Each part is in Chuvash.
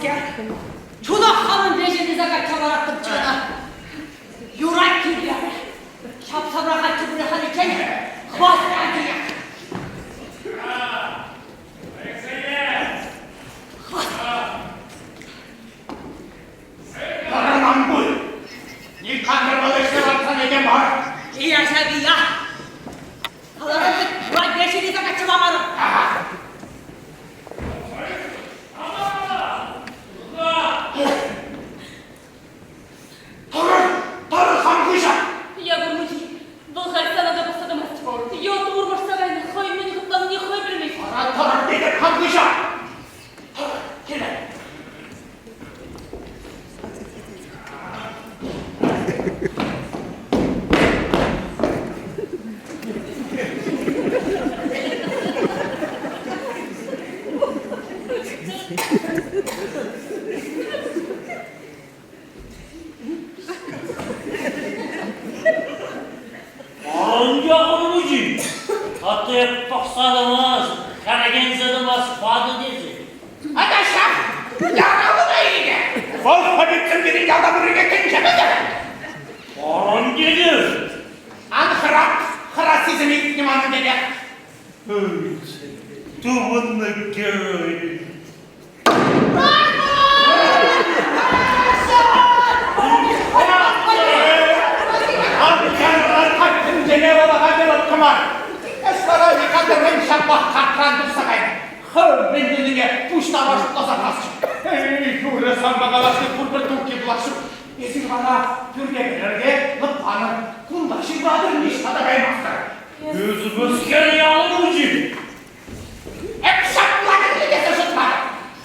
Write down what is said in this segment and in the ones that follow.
Айванскер, чуна хамӑн вӗҫӗнсе качча параттӑмччӗ ӑна. Юрать килтерӗ. Ҫапса пӑрахатчӗ пулӗ халиччен. Хватта киле. Тарӑнан пуль. Никандр вӑл ӗҫне лартсан этем мар. Ия ҫавия. Каларӑм вӗт, юрать вӗҫӗнсе качча памарӑм. Тӑрӑр, тӑрӑр хан хуҫа! Якур мучи, вӑл халь сана та пӑхса тӑмасть. Йӑлт урмӑшса кайнӑ, хӑй мӗн хӑтланнине хӑй пӗлмест. Ара, тӑрӑр тетӗп хан хуҫа! Тӑрӑр, килӗр. Анчах мучи, атте пӑхса тӑмасть, хӗрхенсе тӑмасть ватӑ тесе. Аташа, яралӑна илнӗ. Вӑл хоббитсем пирӗн ялта пуррине тӗнче пӗлтӗр. Ан тетӗр. Ан хӑрат, хӑрассисем иртнӗ манӑн тете. Тупӑннӑ герой. Тӗнчене вӑлаха лӑпкӑмар. Эс вара никам ҫапах картран тухса кайнӑ. Хӑв мӗн тунине пуҫтарма шутласа тӑрасчӗ. Эй, юрӗ санпа калаҫни пурпӗр тулки пулас ҫук. Эсир вара пӳрте кӗрӗр те лӑпланӑр. Кунта ҫырлатӑр ниҫта та каймастӑр. Ӳсӗмӗскер ял мучи. Эп ҫапла кӗртнӗ тесе шутлатӑп.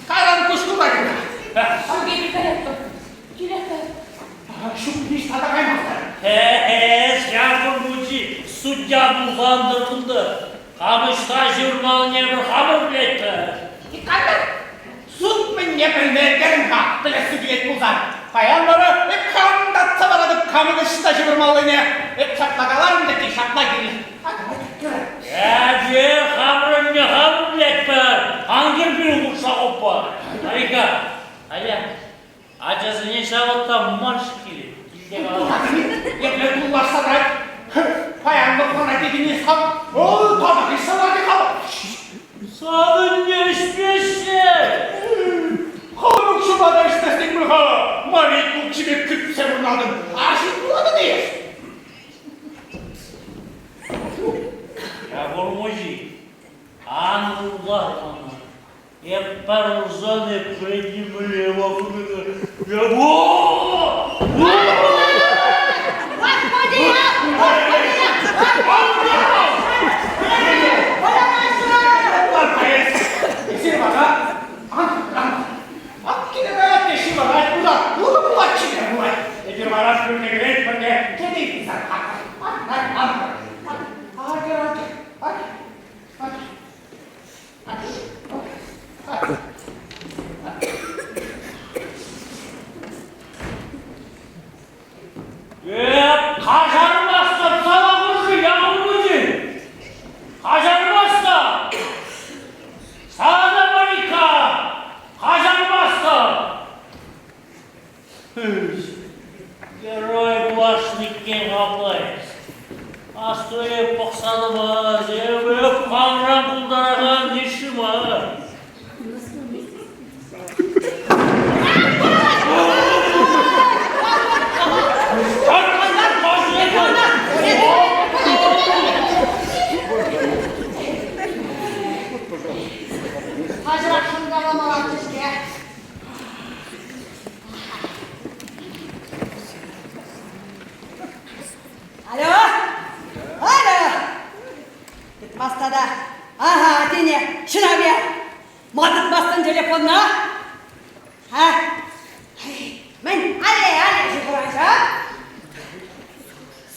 Кайран куҫ курать ӑна. Ҫук, эпир каятпӑр. Киле каятпӑр. Ҫук, ниҫта та каймастӑр. Э-э, Якур мучи, судья пулсан кунта. Кам ӑҫта ҫырмалне пӗр хамӑр пӗлетпӗр. Иккӗмӗр, суд мӗнне пӗлмерӗн-ха, пӗлесси килет пулсан. Паян вара эп хам татса паратӑп камӑн ӑҫта ҫывӑрмаллине. Эп ҫапла каларӑм тӗкки ҫапла килнӗ. Эпир хамӑрӑнне хамӑр пӗлетпӗр. Ан кӗр пирӗн хушса хуппа. Марика, атя, ачасене ҫавӑтса марш килет. Килте калас. Епле туллашса тӑрать. Паянлӑх мана текене сан, о, татах ӗҫ савать-ха. Санӑнне ӗҫмеҫҫӗ. Хӑвӑн укҫупа та ӗҫместӗн пуль-ха. Марик укҫипе кӳпсе пурӑнатӑн. Арҫын пулатӑн-и эс? Якур мучи, ан ултар мана. Эп пӗр урсан эп нимле Господи! Господи! Эсир вара ан ан ан киле каять те ҫывӑрать кунта утӑ пулать ҫине пулать. Эпир вара пӳрте кӗретпӗр те кӗтет ан ан ан атьӑр атьӑр атьӑр атьӑр. Эп каҫармастӑп сана хушши, Якур мучи! Каҫармастӑп! Сана, Марикка, каҫармастӑп! Герой пуласшӑн иккен апла эс. Асту эп пӑхса тӑмасть, эп хамран култаракан йышши мар. Паҫӑрах шӑнкӑрламаллаччӗ-ҫке. Алло! Алло! Тытмаста та. Ага, тине, ҫынаве. Ма тытмастӑн телефонна? А? Мӗн? Алле, алле, ҫухӑраҫа?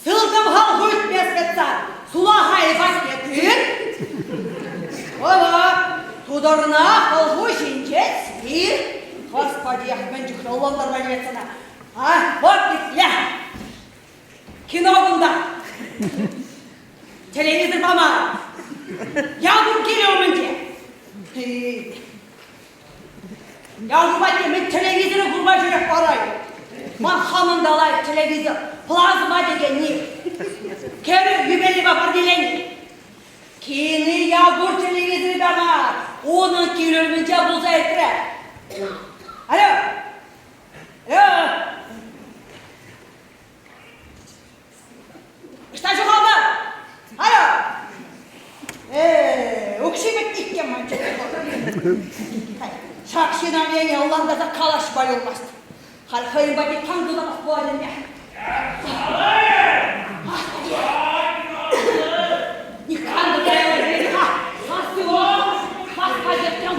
Сылтӑм халху ӳкмест сулахай патне тыт. Ова, тутӑрна хӑлху ҫинче сир. Господи, мӗн чухлӗ ӑнлантарма тивет сана. А, вот итле. Кино кунта. Телевизор пама. Якур килӗ умӗнче. Якур патне мӗн телевизорӗ курма ҫӳреп парай. Ман хамӑн та лайӑх телевизор, плазма текенни. Кӗрӗк юбилейпа парнеленӗ. Кини Якур телевизорӗпе мар, унӑн кил умӗнче пулса иртрӗ. Алло! Алло! Ӑҫта ҫухалнӑ? Алло! Э, укҫи пӗтнӗ иккен ман Ҫак ҫын ӗне ӑнлантарса калаҫма юлмасть. Халь хӑйӗн патне тан тунамах пулать ӗнтӗ. Никам та каяймасть-ха. Сасси паспа ертем.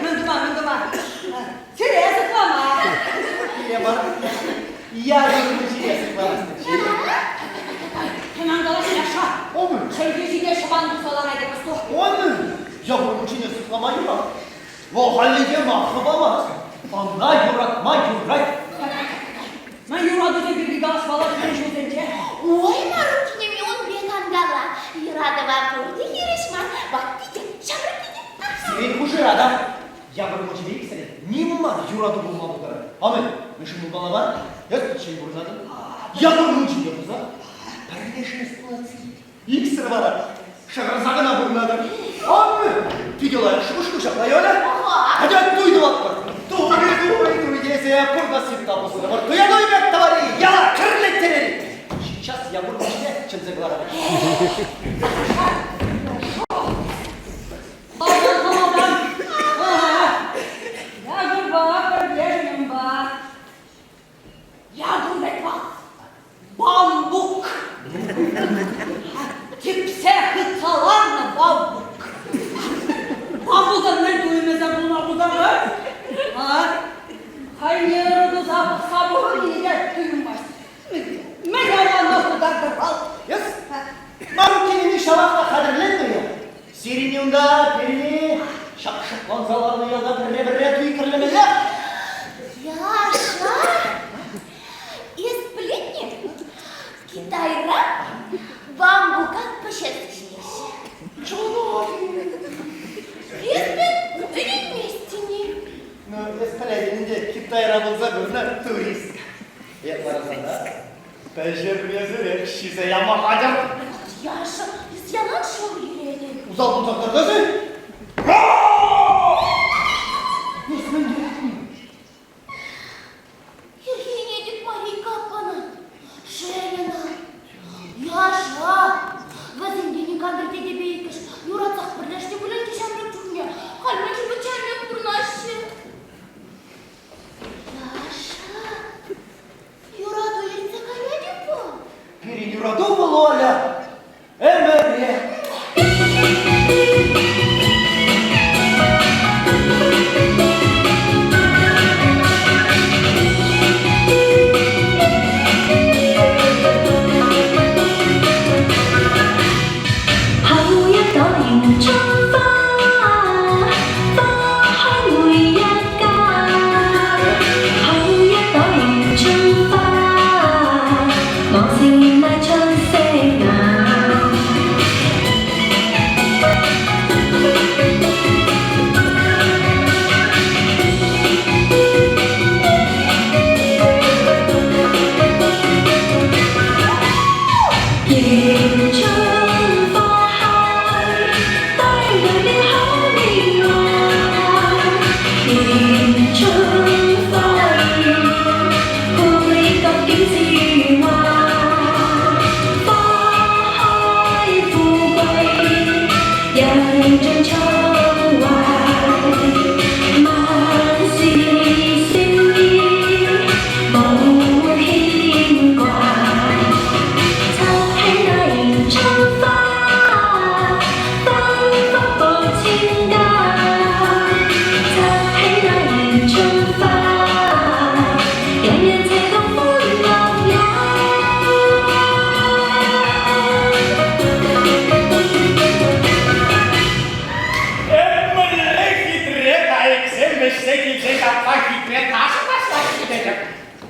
Мӗн тума? Сире сыхлама. Хӑнан калаҫ Яша. Чӗлхе ҫине ҫӑван туса ларать пастух. Явручине сыхлама юрать. Вӑл хальлӗхе маххӑ памасть. Ӑна юратма юрать. Ман юратусем пирки калаҫмалла пирӗн ҫулсенче. Ой, Марук кинеми ун пек ан кала. Юратӑва пурте хирӗҫ мар. Ватти те, ҫамрӑкки те. Сирӗн хушӑра та Якур мучипе иксӗре ним мар юрату пулма пултарать. Амӑн, мӗншӗн пулмалла мар? Эс пӗччен пурӑнатӑн. Якур мучи те пулса пӗрлешес пулать сирӗн. Иксӗр вара шӑхӑрса кӑна пурӑнатӑр. Амӑн, питӗ лайӑх шухӑш ку ҫапла Оля. Атя туй тӑватпӑр. Туй, туй, туй тесе пурнас та пусрӑмӑр. Туя туй пек тӑвари, яла кӗрлеттерер. Сейчас Якур мучине чӗнсе кӑларатӑп. Малтан кӑмӑлтан Якурпа пӗрлешнӗ Якур пек мар, бамбук. Типсе хытса ларнӑ бамбук. Бамбукӑн мӗн туйӑмӗсем пулма пултарать? А? Хайне ырӑ туса пӑхса пурӑннине те туйӑнмасть. Мӗн аванлӑх тутартӑр вӑл? Эс Марук кинеми ҫавах та хатӗрленнӗ-и? Сирӗн унта пирӗн ҫак шӑпланса ларнӑ ялта пӗрре-пӗрре туй кӗрлемелле. Яша, эс пӗлетне, Китайра бамбука пӗҫерсе ҫиеҫҫӗ. Эс пек ӗненместӗн-и? Ну, эс пӗлетӗн ӗнтӗ, Китайра пулса курнӑ турист. Эп вара сана пӗҫермесӗрех ҫисе яма хатӗр. Яша, эс ялан шӑл йӗретӗн. Усал пулсах тӑртӑс-и? Эс мӗн тӳретни? Хӗрхенетӗп Марийка аппана. Шел ӑна. Яша, вӗсемпе никам тетепе иккӗш юратсах пӗрлешнӗ пуль ӗнтӗ ҫамрӑк чухне. Халь мӗншӗн пӗччен пурӑнаҫҫӗ? Яша, юрату иртсе каять-и вӑл? Пирӗн юрату вӑл, Оля, ӗмӗре.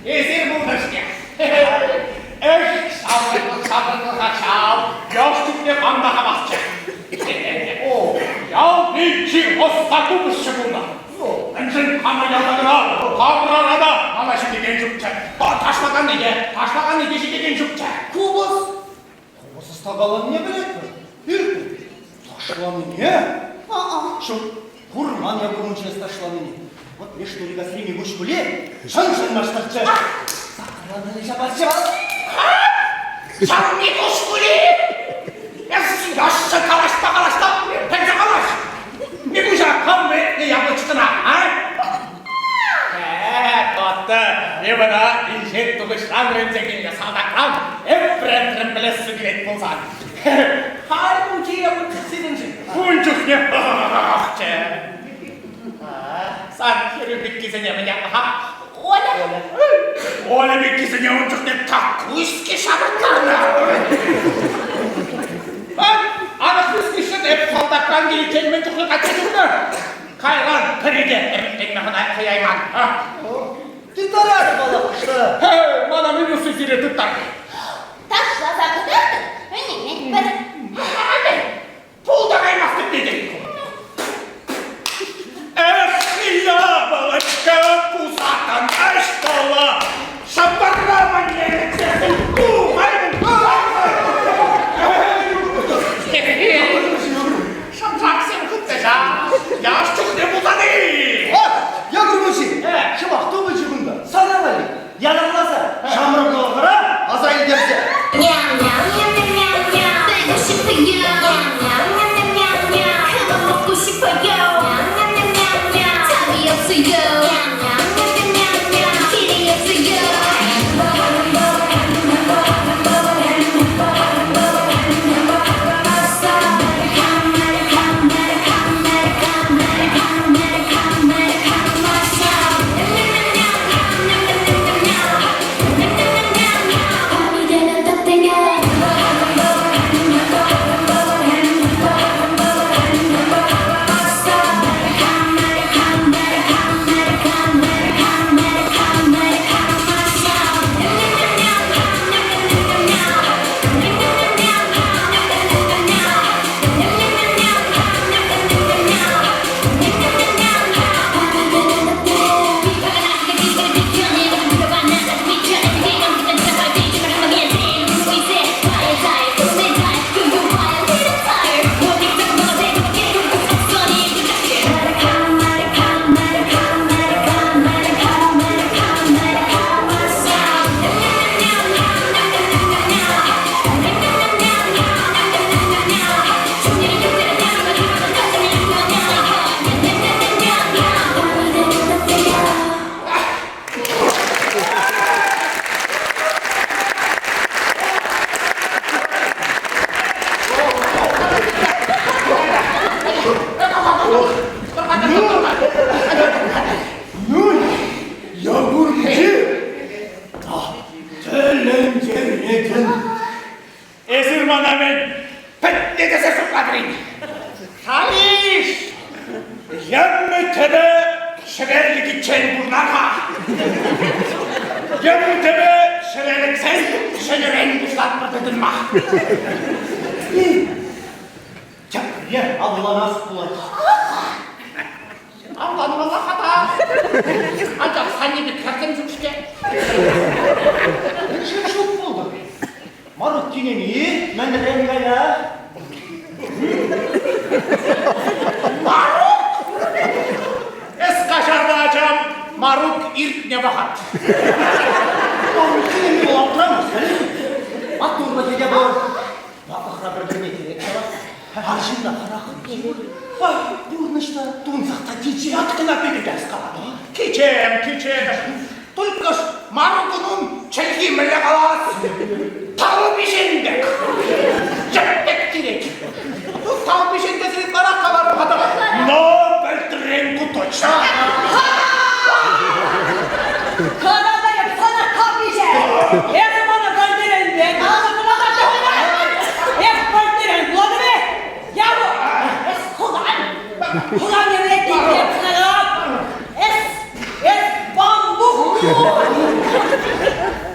Эсир пулнӑ-ҫке. Эх, ҫамрӑклӑх, ҫамрӑклӑха ҫав, яш чухне хам та хавасчӗ. О, ялти чи ӑста купӑсҫӑ пулнӑ. Мӗншӗн хама ялта кӑна, таврара та мана ҫитекен ҫукчӗ. Ташлаканни те, ташлаканни те ҫитекен ҫукчӗ. Купӑс? Купӑс ӑста каланине пӗлетпӗр. Иртнӗ. Ташланине? А-а, ҫук. Курман я курмунччен ташланине. Вот леш Турикасри Микуҫ пуле чӑн-чӑн маҫтӑрччӗ. Сакӑрланнине ҫапасчӗ вӑл. Ҫав Микуҫ пуле! Эс яшшӑ калаҫса калаҫса пӗлсе калаҫ. Микуҫа кам вӗрентнӗ яблочкӑна, а? Э, татты, эп ӑна инҫет тухӑҫран вӗренсе килнӗ салтакран эп вӗрентрӗм пӗлессӗ килет пулсан. Халь мучие сирӗншӗн. Ун чухне ахчӗ. Сан хӗрӳ пеккисене мӗн ятлӑ-ха? Оля. Оля пеккисене ун чухне такуйски ҫавӑрттарнӑ. Анӑх вискишӗн эп салтакран киличчен мӗн чухлӗ качча тухнӑ? Кайран пӗри те ӗмӗтленме хӑяйман. Тыттарать мана хушса. Мана мӗн усси сире тыттарни? Ташласа кӑтартӑр, ӗненетпӗр. Пултараймастӑп тетӗн. Эх, яблочко, пусакан ӑҫталла, шапарра манне тухаймӑн. Шӑмшаксем хытса яш чухне пулсан-и? Якур мучи, шӑпах тупӑнчӗ кунта, сана валли. Ятарласа ҫамрӑклӑхра аса илтерсе. Мяу-мяу-мяу-мяу-мяу. 보고 싶어요. 냠냠냠냠냠. 그만 먹고 싶어요. 냠냠냠냠. 답이 없어요. 냠냠냠냠냠. 길이 없어요. 밤이 되면 더 땡겨. Ну, Якур мучи, тӗлӗнтеретӗн. Эсир мана мӗн пӗтнӗ тесе шутлатӑр-и? Халиш! Йӗммӗ тӗпӗ шӗверлӗкиччен пурнар-ха. Йӗммӗ тӗпӗ шӗвелӗксен ҫӗнӗрен пуҫлатпӑр тытӑнма. Тепре авланас пулать. Авланмалла-ха та. Анчах санне пек хӗрсем ҫук-ҫке. Мӗншӗн ҫук пултӑр? Марук кинеми мӗнрен кая? Марук! Эс каҫарнӑ ачам, Марук иртнӗ вӑхӑт. Марук кинеми вӑл аптрамасть, Маттурлӑхӗ те пур. Ватлӑхра пӗр-пӗрне тӗрек тӑвать. Арҫынна хӑрахӑн йывӑр. Пурнӑҫ та тунсӑх та кичем. Ваткӑна питӗ тӗрӗс каланӑ. Кичем, кичем. Только ж Марукӑн чӗлхи мӗнле калас? Тал пиҫен пек. Йӗп пек тирет. Ну, тал пиҫен тесен ытларах каларӑм-ха та. Но пӗлтрен ку точно. Канада сана тал пиҫен. Эсӗ мана пӗлтерен пек. Эс пӗлтерен пулатӑн-и? Якур, эс хулан. Хулан еврей эс, эс бамбук.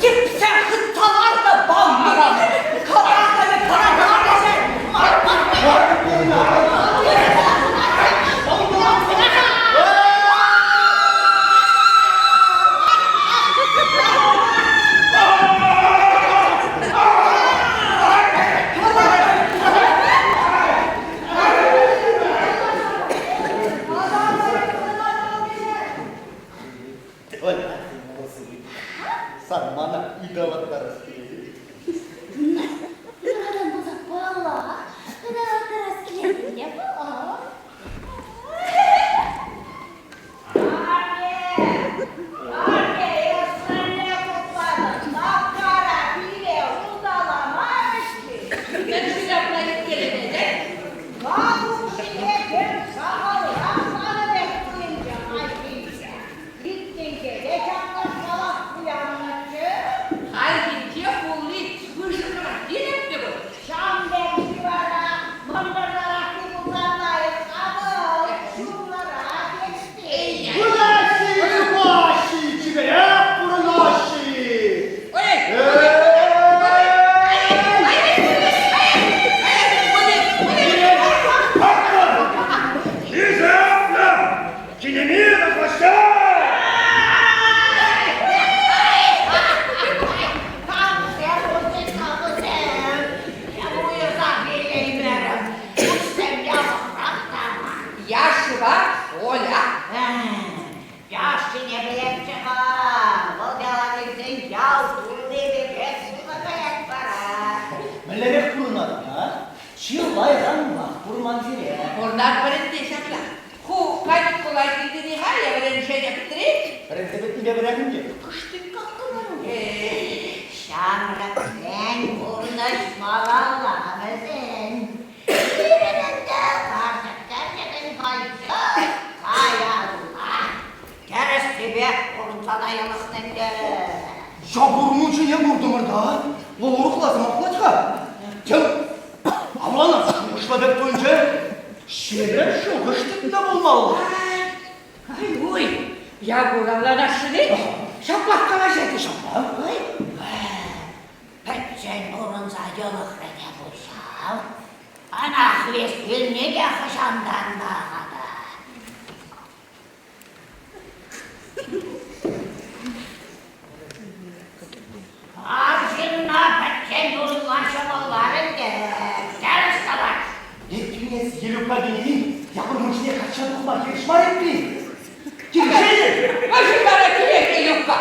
Типсе хытса ларнӑ бамбуран. Кӑтартӑвӗ кӑра Сан мана ыталаттарас килет. Юратан пулса паллах, ыталаттарас килет те паллах. Хальхинче пулли пысӑкрах килет вӑл. Пыраҫҫӗ, тухаҫҫӗ, чиперех пурӑнаҫҫӗ. Хисеплӗ кинеми Ваҫҫа! Яшӑпа Оля. Яшшине пӗлетчӗ-ха, вӑл ялан илсен ял тулли пекех сутса каять вара. Мӗнлерех пурӑнатӑн, а? Чи лайӑх пурман сире. Пурӑнатпӑр ӗнтӗ ҫапла. Ху каникула килтӗн-и-ха е вӗреншене пӗтрен? Вӗренсе пӗтнипе пӗрех ӗнтӗ. Ҫамрӑксен пурнӑҫ малалла вӗсен. Пирӗн ӗнтӗ карчӑк-кӗрчӗкӗн кайса каялла. Тӗрӗссипе пурӑнса та йӑнӑшнӑ ӗнтӗ. Ҫав мунчине куртӑмӑр та, вӑл урӑхла сӑмахлать-ха. Тем, авланас шухӑшлӑ пек туйӑнчӗ. Ҫирӗп шухӑш тытнӑ пулмалла. Ай-уй, Якур авланасшӑн-и? Ҫаплах калаҫать-и ҫапла? Ой, пӗччен пурӑнса йӑлӑхрӗ те пуль ҫав. Ӑна хвест вилни те хӑҫантанпа-ха та. Арҫынна пӗччен пурӑнма ҫӑмӑл мар ӗнтӗ. Тӗрӗс калать. Эппин эс Елюкпа кинеми Якур мучине качча тухма хирӗҫ мар эппин? Килӗшетӗн? Мӗншӗн вара килет Елюкпа?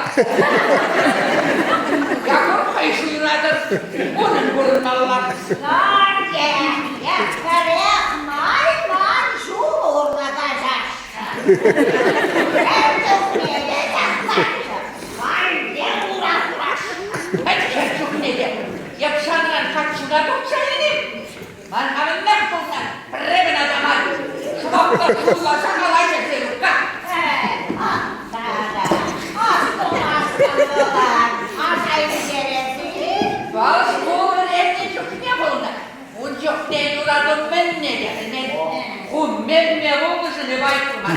Якур хӑй суйлатӑр. Унӑн пурӑнмалла. Тарье, пӗрех май ман ҫул урлӑ каҫасшӑн. Пӗччен чухне те эп санран каччӑна тухса илнӗ. Ман хамӑннах пулсан пӗрре кӑна та мар. Шӑпах шутласа калаҫӗ Серукка. Вӑл шкул вӗреннӗ чухне пулнӑ. Ун чухне юрату мӗнне те пӗлмен. Ху мемме пулнӑшӑн ывай курман.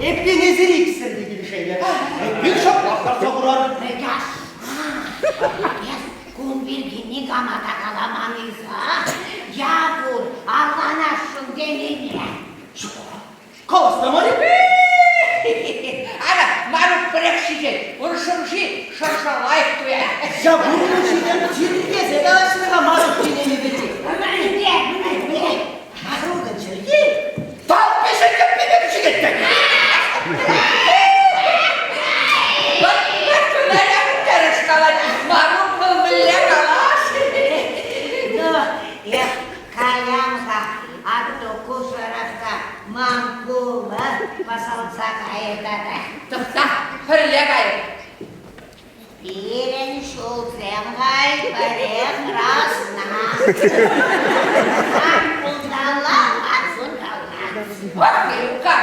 Эппин эсир иксӗр те килӗшетӗр. Эппин ҫаплах ларса хурар. Кун пирки никама та каламан ыйса, Якур авланасшӑн тенине. Ҫапла. Калас та мар-и? Ара, Марук пӗрех ҫитет. Ун шӑрши шӑрша лайӑх туять. Якур мучисем чирлесе калаҫнӑ-ха Марук кинеми пирки. Марукӑн чӗлхи талпише тӗппипе пӗчӗкет. Тӗрӗс калать. Марук вӑл мӗнле калас? Ну, эх, Каям-ха, атту кушӑрӑхса ман пулӑ пӑсӑлса кайӗ тата. Тӑхта, пӗрле кайӑр. Пирӗн ҫулсем халь пӗрех расна. Сан кунталла, ман кунталла. Вӑт, Верука,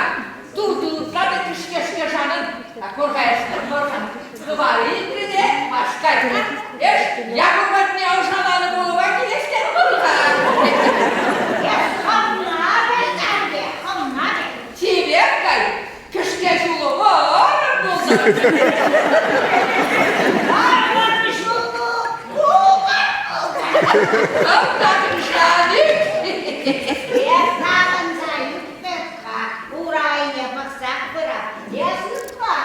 ту-ту та кӗшкешке шанӑн. Кур-ха эс, кур-ха. Хыпар илтрӗ те Машкайна. Эш, Якур патне ӑшаланӑ пулӑва килес те пур-ха. Эс хӑвна пӗлтӗр те. Эс савӑнса ӳкмӗт-ха, урайне пӑхсах пырап. Эс ытла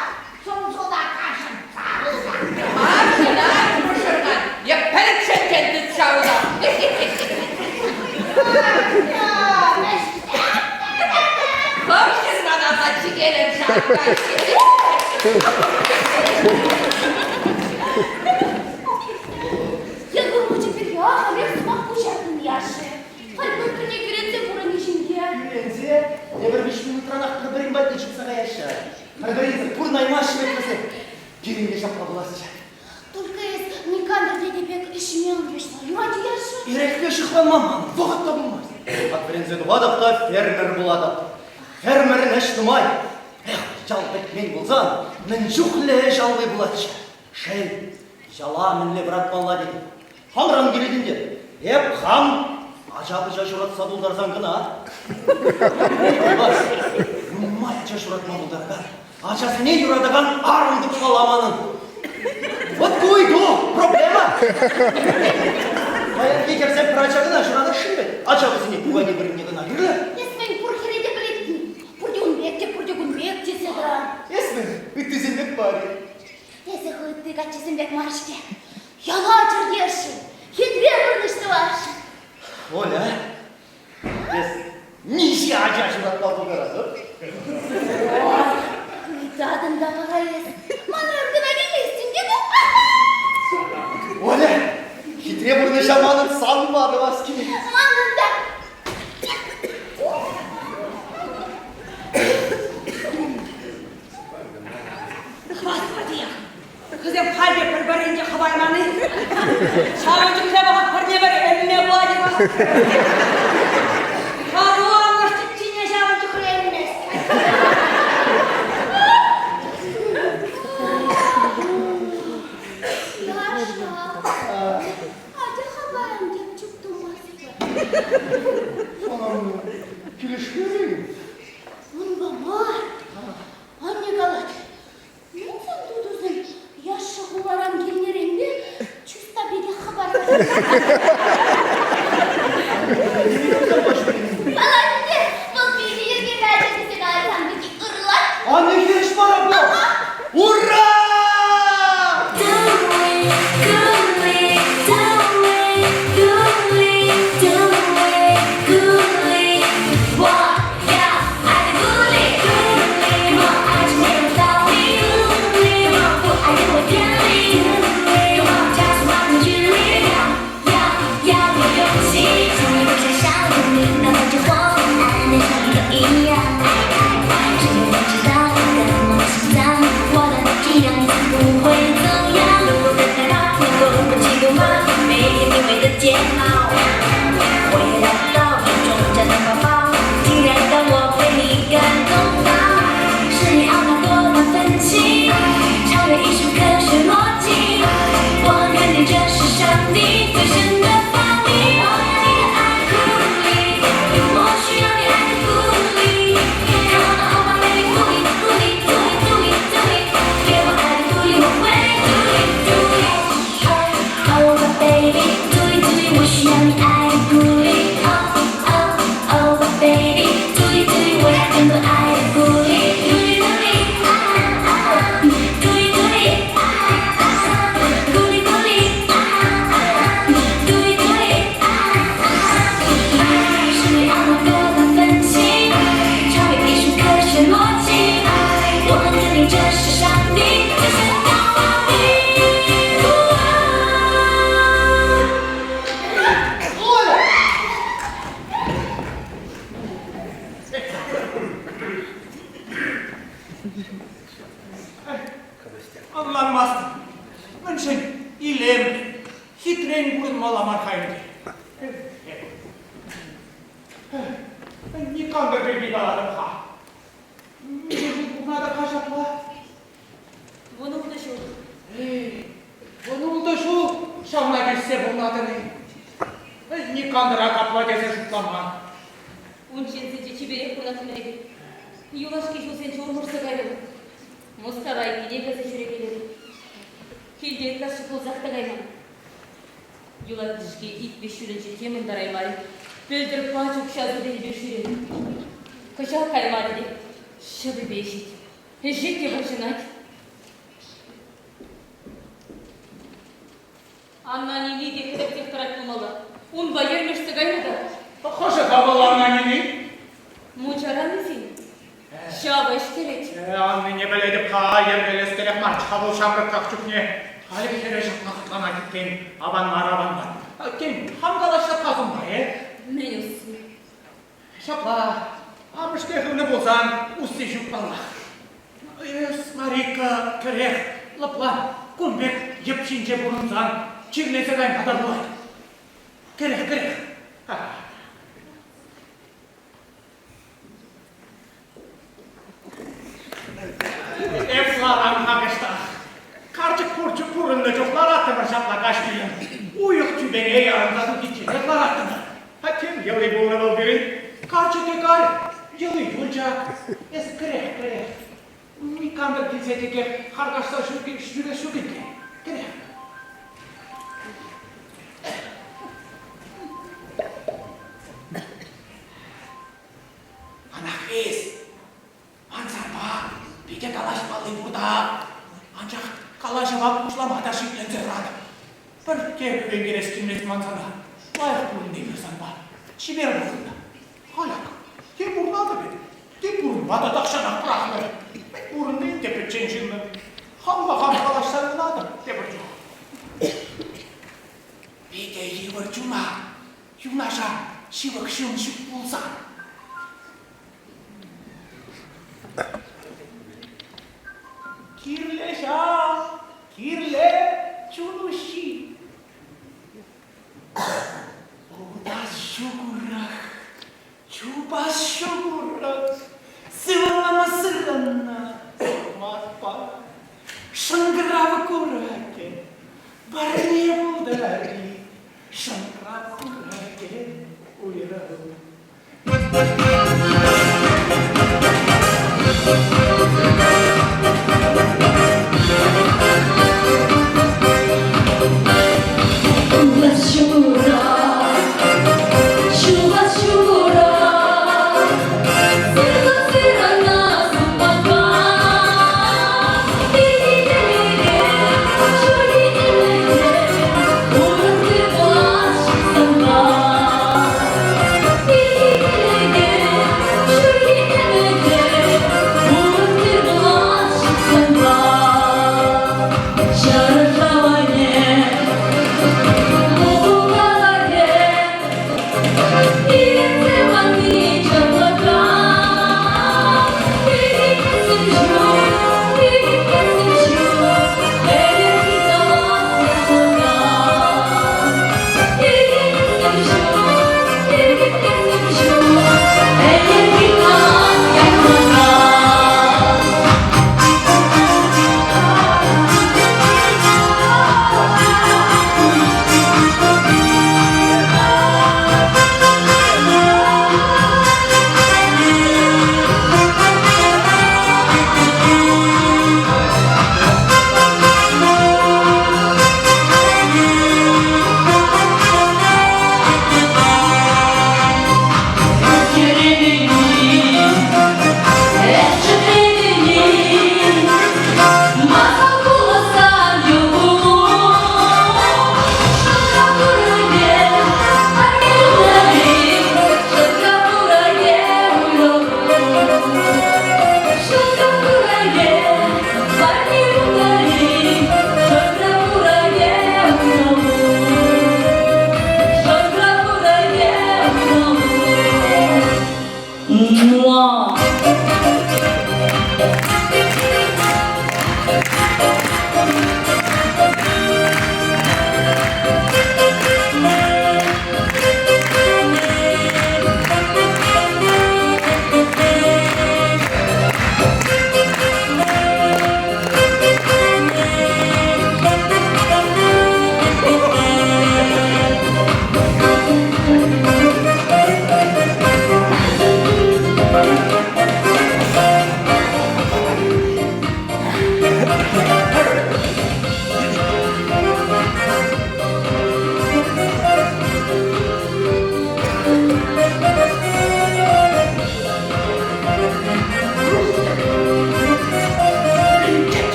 сӑмсуна кашӑнса пырать. Машина мӑшӑрна е пӗлӗтсенчен тытса ута. Хӑвшӑн мана чикелем ҫакна. Якур мучи пирки ахалех сӑмах пуҫартӑн яшшӗ. Халь пӳртне кӳренсе пурӑнни ҫинче. Кӳренсе тепӗр виҫ минутранах пӗр-пӗрин патне чупса каяҫҫӗ. Пӗр-пӗринсӗр пурӑнаймаҫҫӗ вӗт вӗсем. Пирӗн те ҫапла пуласчӗ. Только эс Никандр тете пек ӗҫме ан пуҫла. Юрать яшшӗ? Эрехпе ҫыхланма ман вӑхӑт та пулмасть. Ак вӗренсе тухатӑп та фермер пулатӑп. Фермерӗн ӗҫ нумай. Эх, ял пӗтмен пулсан мӗн чухлӗ ӗҫ алли пулатчӗ. Шел, яла мӗнле пӑратмалла тетӗп. Хамран килет ӗнтӗ. Эп хам ача-пӑча ҫуратса тултарсан кӑна. Нумай ача ҫуратма пултаракан, ачасене юратакан арӑм тупмалла манӑн. Вот ку ыйту, проблема. Паянхи хӗрсем пӗр ача кӑна ҫуратасшӑн вӗт. Ача вӗсене пукане вырӑнне кӑна кирлӗ. Эс мӗн пур хӗре те пӗлетни? Пурте ун пек те, пурте кун пек тесе тӑран. Эс мӗн, ыттисем пек мар-и? Эсӗ ху ытти каччӑсем пек мар-ҫке. Яла чӗртесшӗн, хитре пурнӑҫ тӑвасшӑн. Оля, эс миҫе ача ҫуратма пултаратӑн? Ой, ыйтатӑн та вара эс. Манран кӑна килмест ӗнтӗ ку. Оля, хитре пурнӑҫа манӑн санпа тӑвас килет. Манӑн та. Господи, Вӗсем халь те пӗр-пӗринче хӑварман-и? Ҫавӑн чухлӗ вӑхӑт пӗрне пӗр ӗмме пулать-и-ха? Шару амӑш тӗпчине ҫавӑн чухлӗ ӗммест. Яша, атя-ха паян тем чуп тумастпӑр. Анне, килӗшмерӗ-и? Унпа мар. Анне калать, Мӗншӗн тутусем яшшӑ хуларан килнӗренпе чуста пекех хӑпарнӑ? Калать вӑл питӗ йӗркеллӗ ача тесе каласан пирки ырлать. Анне хирӗҫ мар апла! Ура! Ӑнланмастӑп. Мӗншӗн илемлӗ, хитрен пурӑнмалла мар-ха ӗнтӗ? Никам та пирки калатӑп-ха. Миҫе ҫул пурӑнатӑр-ха ҫапла? Вунултӑ ҫул. Эй, вунултӑ ҫул ҫавна тӳссе пурӑнатӑн-и? Никандра капла тесе шутламан. Унччен сичче чиперех пурӑнаттӑм эпир. Юлашки ҫулсенче урмӑшса кайрӑм. Мускава айккине кӗрсе ҫӳрекелерӗ. Килте ытлашши пулсах та кайман. Юлашки ик-виҫ ҫулӗнче темӗн тӑраймарӗ. Пӗлтӗр пач укҫа сутӑннипе ҫӳрерӗ. Кӑҫал каймарӗ те ҫӑвӗпе ӗҫет. Ӗҫет те вӑрҫӑнать. Анна Нини те хӗтӗртсех тӑрать пулмалла. Унпа ермешсе кайнӑ та. Хӑшӗ-ха вӑл Анна Нини? Мунчаран илсен. Ҫавӑ ӗҫтерет. Аннине пӗлетӗп-ха, йӗркелескерех марччӗ-ха вӑл ҫамрӑкрах чухне. Халӗ хӗрӗ ҫапла хӑтланать иккен. Аван мар, аван мар. Тен, хам калаҫса касӑм-ха, э? Мӗн усси? Ҫапла, амӑшне хывнӑ пулсан усси ҫук паллах. Эс, Марика, кӗрех, лӑплан. Кун пек йӗп ҫинче пурӑнсан чирлесе кайма та пулать. Кӗрех, кӗрех. Эс ларан-ха кӑштах. Карчӑк пурчӑк пурӑннӑ чух лараттӑмӑр ҫапла каҫ кӳлӗм. Уйӑх тӳпене ярӑнса тухичченех лараттӑмӑр. А тем йӑли пулнӑ вӑл пирӗн. Карчӑкӗ кай, йӑли юлчӗ ак. Эс кӗрех, кӗрех. Никам та килсе текех харкашса ҫӳрес ҫук иккен. Кӗрех. Анахвис, ман санпа питӗ калаҫмалли пур та, анчах калаҫӑва пуҫлама та шикленсе тӑратӑп. Пӗртте кӳрентерес килмест ман сана. Лайӑх пурӑнни санпа. Чипер пурӑннӑ. Халь ак, те пурӑнатӑп эп, те пурӑнма та тахҫанах пӑрахнӑ. Мӗн пурӑнни ӗнтӗ пӗччен ҫыннӑн. Хампа хам калаҫса ывӑнатӑп тепӗр чух. Питӗ йывӑр чуна юнашар ҫывӑх ҫын ҫук пулсан. Кирлӗ ҫав, кирлӗ чун уҫҫи. Утас ҫук урах, чупас ҫук урах, сывлама сырӑннӑ сукмакпа. Шӑнкӑрав куракӗ парне пултӑр-и, шӑнкӑрав куракӗ уйрӑлу.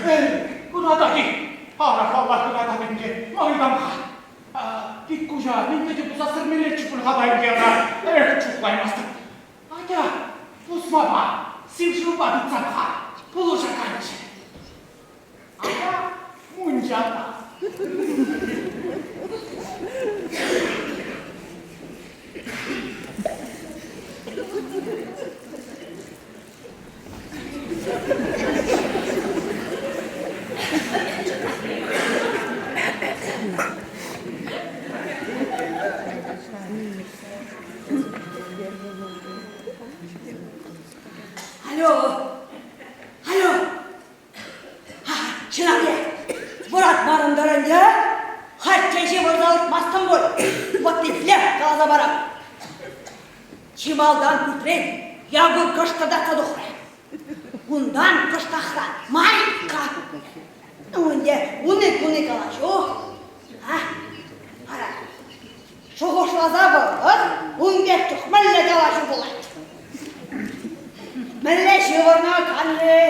Эй, ыратать-и? Ара, паллах, ыратать ӗнтӗ. Ма ыйтам-ха? Пит-куҫа мӗнпе те пулса сӗрмеллеччӗ пуль-ха та ӗнтӗ ӑна. Эх, чухлаймастӑп. Атя, пусмапа, сив шывпа тытса пӑхар. Пулӑшаканччӗ. Атя, мунчана. Алло! Алло! Чӑнах вӑратмарӑм-тӑр ӗнтӗ. Халь чей ҫывӑрса ыртмастӑм пуль. Вӑт итле, каласа парам. Чи малтан пӳртрен Якур кӑштӑртатса тухрӗ. Унтан кӑштахран Марикка. Ну ӗнтӗ уни-куни калаҫу. А, ара, шухӑшласа пӑхӑр, ун пек чух мӗнле калаҫу пулать? Мӗнле ҫывӑрнӑ канлӗ?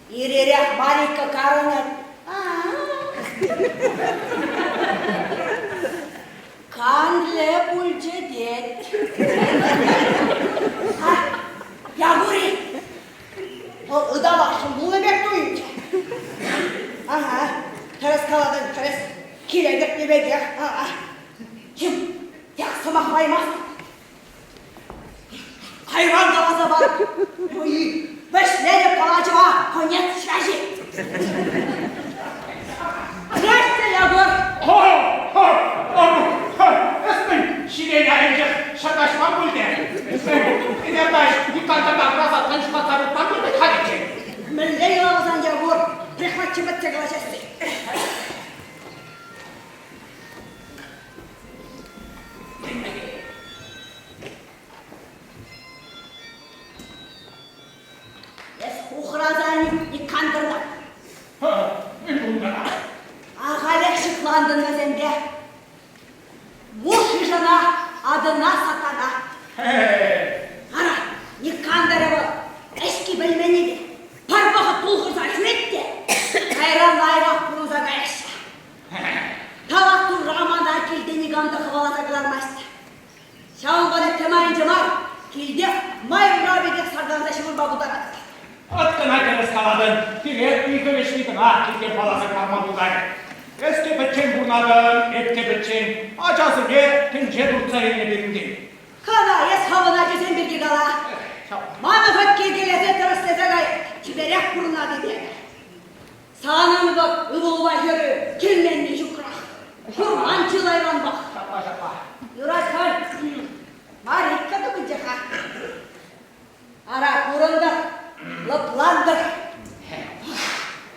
Ир-ирех Марикка карӑнать. Канлӗ пулчӗ тет. Якури, вӑл ыталасшӑн пулнӑ пек туйӑнчӗ. Ага, тӗрӗс калатӑн, тӗрӗс. Киле кӗртнӗ пекех. Чим, тек сӑмахлаймастӑп. Кайран каласа пар. Вӗҫленӗ калаҫӑва конец связи. Здрасте, Егор. Эс мӗн, ҫилен айӗнчех ҫаташман пуль те? Ӗнер никам та тавраса тӑнӑҫланса выртман пуль вӗт халиччен. Мӗнле йӑлаласан, Егор, прихватчи пӗтсе калаҫасси. Эс хухраса никандӑрта. Ахалех ҫыхлантӑн вӗсемпе. Муш йышӑна адӑна сатана. Ара, Никандӑрӗ вӑл ӗҫки пӗлменнипе пӗр вӑхӑт тулхӑрса ҫӳрет те кайран лайӑхах пурӑнса каяҫҫӗ. Тавах Турра мана килте никам та хӑваласа кӑлармасть. Ҫавӑнпа та тем айӗнче мар, килтех майра пекех саркаланса ҫывӑрма пултаратӑп. Ӑт кӑна тӗрӗс калатӑн, пире ыйхӑ вӗҫни кӑна килте хӑваласа кӑларма пултарӗ. Эс те пӗччен пурӑнатӑн, эп те пӗччен. Ачасене тӗнче туртса илнӗ пирӗнтен. Кала, эс хӑвӑн ачусем пирки кала. Манӑн хӑть килкелесе тӗрӗслесе кай, чиперех пурӑнатӑп эпӗ. Санӑн вӑт ывӑлупа хӗрӳ килменни ҫукрах. Курман чылайранпах. Ҫапла, ҫапла. Юрать халь. Марикка тупӑнчӗ-ха. Ара, пурӑнтӑр, лӑплантӑр.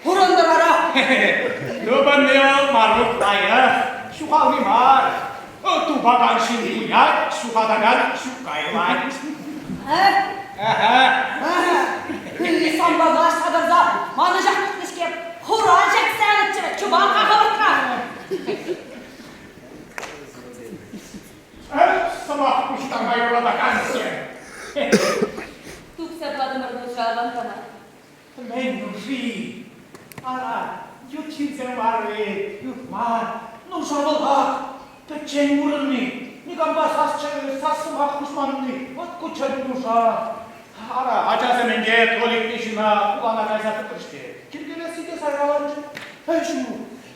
Пурӑнтӑр ара. Тупӑнни вӑл Марук лайӑх, ҫухални мар. Тупакан ҫын пуять, ҫухатакан ҫукка юлать. Э? Кӳлли санпа калаҫса тӑрса манӑҫах тухнӑ-ҫке. Хуран ҫакса янӑччӗ, чупан-ха хӑвӑртрах. Эх, сӑмах пуҫтарма юратакансем! Тупса патӑмӑр нуша авантана. Мӗн нуши? Ара, ют ҫынсем мар-и, ют мар. Нуша вӑлах, пӗччен пурӑнни, никампа сас-сӑмах хушманни, вӑт ку чӗн нуша. Ара, ачасем ӗнтӗ Толикпе ҫына хулана кайса пӗтрӗҫ те, килкелесси те сайраланчӗ. Эй, ҫук,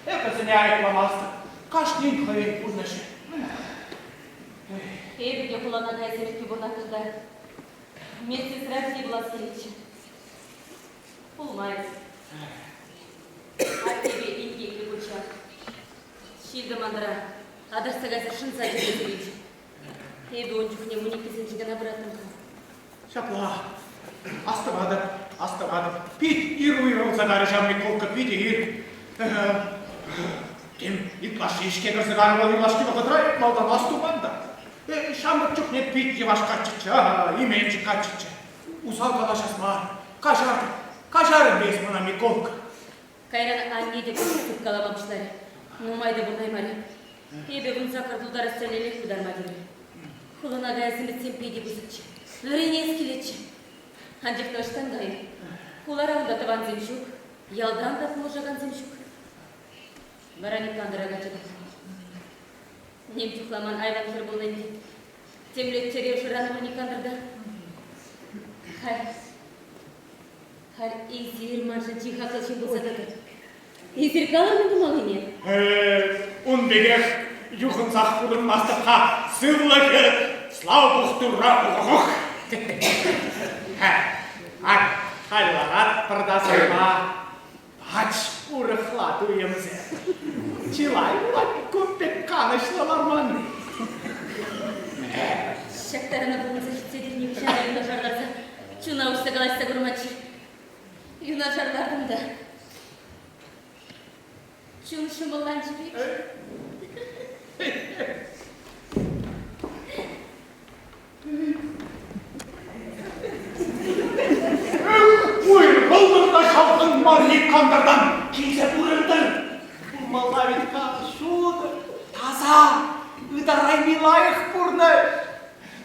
эп вӗсене айӑпламастӑп. Кашнин хӑйӗн пурнӑҫӗ. Эпӗ те хулана кайса иртнӗ пурӑнаттӑм та медсестра ӗҫне пулас килетчӗ. Пулмасть. Аттепе инкеклӗ пулчӗ. Ҫил-тӑманра аташса кайса шӑнса килсе килчӗ. Эпӗ ун чухне вуниккӗсенче кӑна пыраттӑм-ха. Ҫапла. Астӑватӑп, астӑватӑп. Пит ир уйрӑлса карӗ ҫав Микулкка, питӗ ир. Тем, ытлашши ӗҫке кӗрсе карӗ вӑл юлашки вӑхӑтра малтан астуман та. Ҫамрӑк чухне пит йӑваш каччӑччӗ, именчӗк каччӑччӗ. Усал калаҫас мар. Каҫар, каҫар эс мана, Миколка. Кайран анне те тыткалама пуҫларӗ. Нумай та пурӑнаймарӗ. Эпӗ вунсаккӑр тултарас тӗллевех пытарма тиврӗ. Хулана каяс ӗмӗтсем питӗ пысӑкчӗ. Вӗренес килетчӗ. Анчах та ӑҫтан кайӑн? Хулара унта тӑвансем ҫук, ялтан та пулӑшакансем ҫук. Вара Никандра качча тухнӑ. Ним чухламан айван хӗр пулнӑ ӗнтӗ. Темле тӗрев шыранӑ Никандрта. Халь, халь эсир маншӑн чи хаклӑ ҫын пулса тӑтӑр. Эсир калӑр мӗн тумаллине? Ун пекех юхӑнсах пурӑнмастӑп-ха. Сывлӑхӗ, слава Богу, Турра, ох! Ак, халь ларатпӑр та санпа. Пач урӑхла туйӑмсем. Чылай пулать кун пек канӑҫлӑ ларманни. Ҫак тарана пурӑнса ҫитсе те нихӑҫан та юнашар ларса чуна уҫса калаҫса курманччӗ. Юнашар лартӑм та чун ҫӑмӑлланчӗ пек. Уйрӑлтӑр та ҫавтӑн марри кантӑртан килсе пурӑнтӑр. Пулмалла вӗт-ха ҫутӑ, таса, ытарайми лайӑх пурнӑҫ.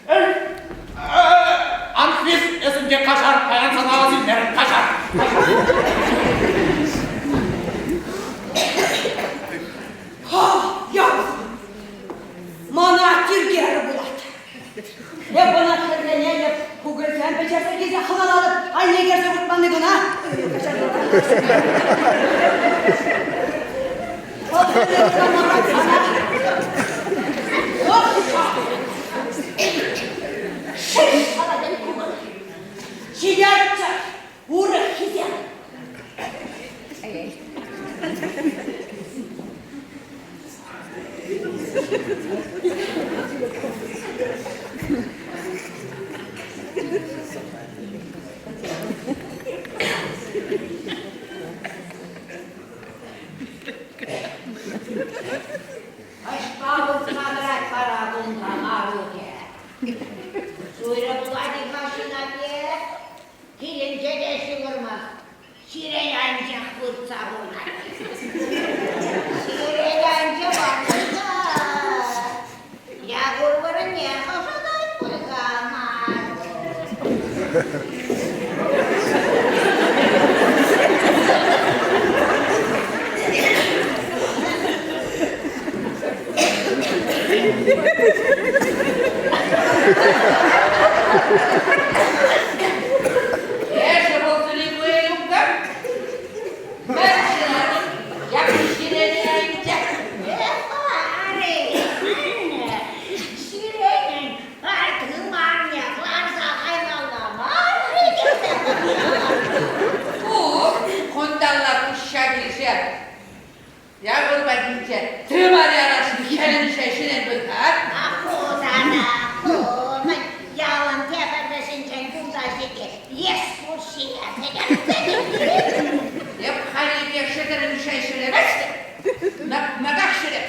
Эй, Анфис, эс ӗнтӗ каҫар, паян сана асилмерӗм, каҫар. Ха, япӑх. Мана тиркерӗ пулать. Эп ӑна хӗрленетӗп, кукӑльсем пӗҫерсе килсе хӑналатӑп, айне кӗрсе выртманни кӑна. Ҫитерччӗ урӑххисем. Ӑҫта выртма тӑрать вара кунта Марукӗ? Суйрӗ пулать-и-ха ҫын пек? Килӗнче те ҫывӑрмасть. Сирен анчах выртса пурӑнать. Сирен анчах выртса. Якур вырӑнне ӑшӑтать пуль-ха Марук. Эсӗ вӑл сӗлимлӗ юлташ. Мӗншӗн ҫак Сиренӗн тымарне кӑларса каймалла мар. Ку кунталла куҫҫа килсе Якур патӗнче тымар ярасшӑн хӗлӗнче ҫӗнӗ выртать. Ку тата ку мӗн ялӑн тепӗр вӗҫӗнчен кунта ҫити лес пуҫҫине пӗтерсе Эп халӗ шӗкӗрӗнче ҫӳреместӗп, нӑк-нӑках ҫӳреп.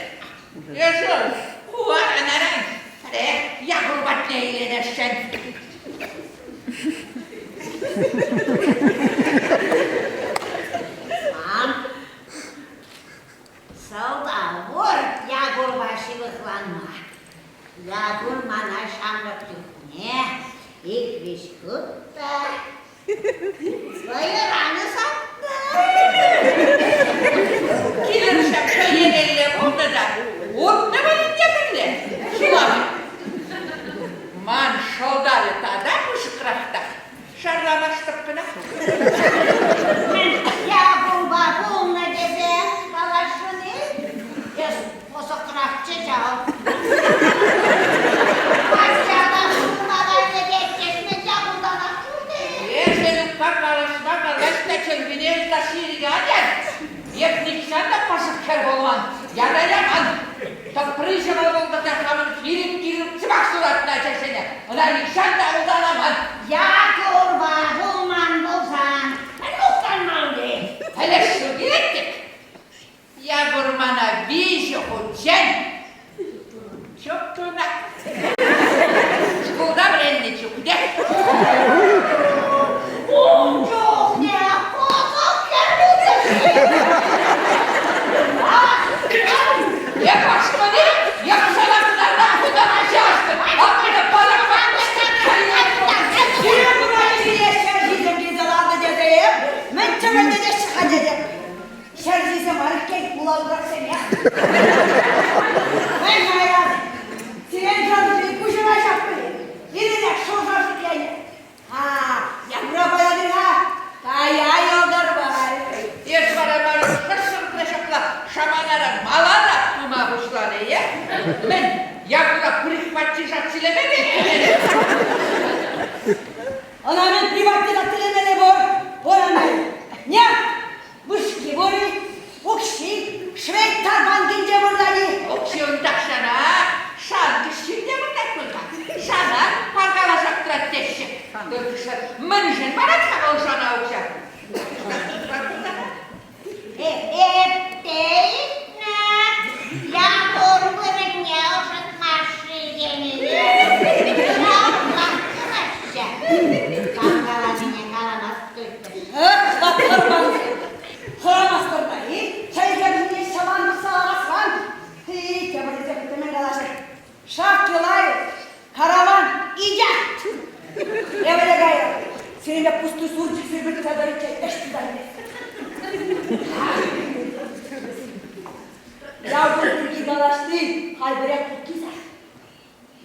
Эсӗ ку аран-аран пӗрех Якур патне иленесшӗн. Ман Сӑлтав пур Якурпа ҫывӑхланма. Якур мана ҫамрӑк чухне ик-виҫ хут та вӑйӑран ӑсатнӑ. Килӗр ҫак хӑйнелле пулнӑ та утнӑ вӗрен те пӗрле ҫулама. Ман шӑлтавӗ тата пысӑкрах та. Шарламастӑп кӑна. Якурпа пулнӑ тесе каласшӑн-и? Эс пӑсӑкрахчӗ ҫав. Пачча та ҫулма кайнӑ теттӗн, Якуртанах пулнӑ. Эсӗ ытла калаҫма калаҫ та чӗлхӳне ытлашши ирӗке ан яр. Эп нихҫан та пӑсӑк хӗр пулман, яра яман. Тӑпри ҫӑмӑл пултӑр та хамӑн кирӗк-кирӗк чӑваш юратнӑ ачасене ӑна нихҫан та улталаман. Якурпа пулман пулсан, мухтанмалли. Пӗлӗшӳ килет-тӗк, Якур мана виҫӗ хутчен чуп тунӑ. Шкулта вӗреннӗ чухне. Ун чухне пӑсӑк хӗр Е пашкӑни, е кӑшала кӑтартан хутана ҫашкӑн. Аппӑшӗ палӑк патне. Мӗн, Якура прихватишацилеме Ӑна мӗн приватизацилемелле пур? Пур ӑна. Нет, вышки пур-и, укҫи Швейцар банкӗнче выртать-и? Укҫи ун тахҫанах шанчӑк ҫилте выртать пуль-ха. Шанан паркалашах тӑрать теҫҫӗ. Тыркӑшӑ мӗншӗн парать-ха вӑл шана укҫа? Эп те илтнӗ, Якур вырӑнне ӑшӑтмаҫҫӗ тенине. Ҫаплах тӑваҫҫӗ. Кам каланине каламастӑп. Эх, ватӑрман, хӑрамастӑр-и? Чӗлхе ҫӑван тухса ларасран. Тепӗр тесе хыттӑн калаҫӑр. Шавки лайӑх, караван идет. Эвеле кайрӑм. Сирӗнпе пустуй сурчӑк сирпӗтсе тӑриччен ӗҫ туса илес. Якур пирки калаҫни халь пӗрех путтисах.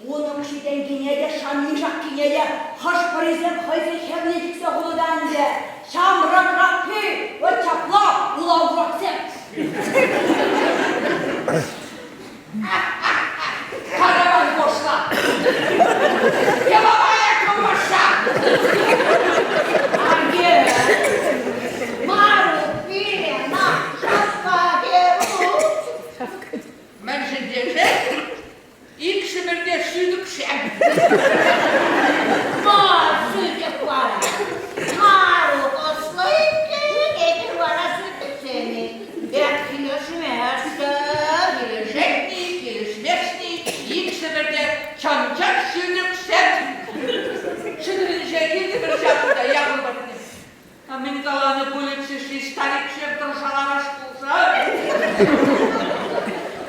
Ун укҫи-тенкине те, шанни-шаккине те хӑш-пӗрисем хӑйсен хӗвне чиксе хунӑ та ӗнтӗ. Ҫамрӑкраххи вӑт ҫапла улав кураксем. Караван пошла! Деловая колбаса! Анне, Марук пире на шапка берут. Мӗншӗн тесен иксӗмӗр те сӳтӗксем. Мар сӳтӗк вара. Марук ӑслӑ иккен, эпир вара сӳтӗксем-и. Эп килӗшместӗп. Килӗшет-и, килӗшмест-и, иксӗмӗр те чӑн-чӑн сӳтӗксем. Шӗкӗрӗнче килтӗмӗр ҫакӑнта Якур патне. А мӗн каланӑ пулӗччӗ-ши стариксем тӑршалараш пулса?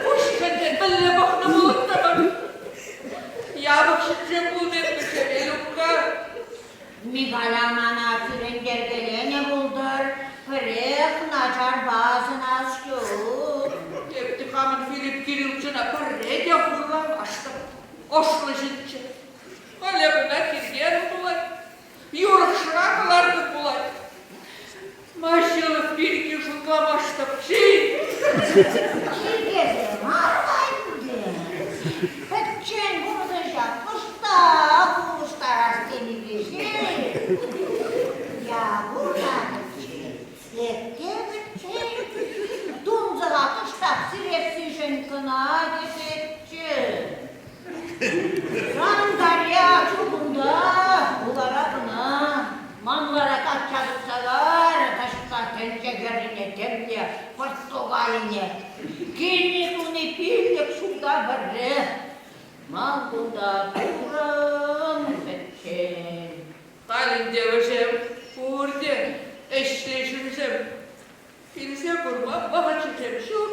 Куҫсенчен мӗнле пӑхнӑ пулӑттӑмӑр? Япӑх ҫынсем пулнӑ-ши Элюкка? Михаля мана кӳрентеркеленӗ пултӑр, пӗрех начарпа асӑнас ҫук. Эп те хамӑн Филипп Кирилловичӑна пӗрре те хурламастӑп. Ӑшлӑ ҫынччӗ. Халӗ кӑна тиркерӗм пулать. Юрӑхсӑра кӑларнӑ пулать. Маҫилов пирки шутламастӑп-ши? Тиркесе мар-ха ӗнтӗ. Пӗччен пурнӑҫа кӑштах улӑштарас тенипе ҫеҫ. Якур та пӗччен, эп те пӗччен. Тунсӑха кӑштах сирессишӗн кӑна тесеччӗ. Сан Дарья чухӑнта, хулара кӑна. Ман вара качча тухса кайрӗ таҫта тӗнче хӗррине темле Португалине. Килни туни пиллӗк ҫулта пӗрре. Ман кунта пурӑн пӗччен. Халь ӗнтӗ вӗсем пурте ӗҫлӗ ҫынсем. Килсе курма вӑхӑчӗсем ҫук.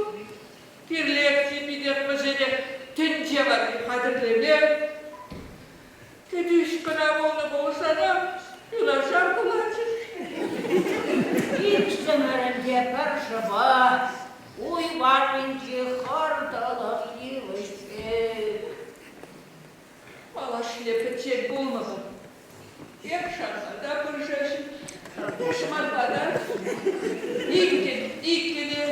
Кирлех-ши питех вӗсене тӗнче валли хатӗрлеме? Кӗтӳҫ кӑна пулнӑ пулсанах юнашар пулатчӗҫ. Иксӗмӗрӗн те пӗр шӑпа, уй варринчи хӑр тӑлӑх йывӑҫ пек. Малашне пӗччен пулмӑпӑр. Эп шанма та пыршаҫ, тӑшманпа та иккӗн иккӗне.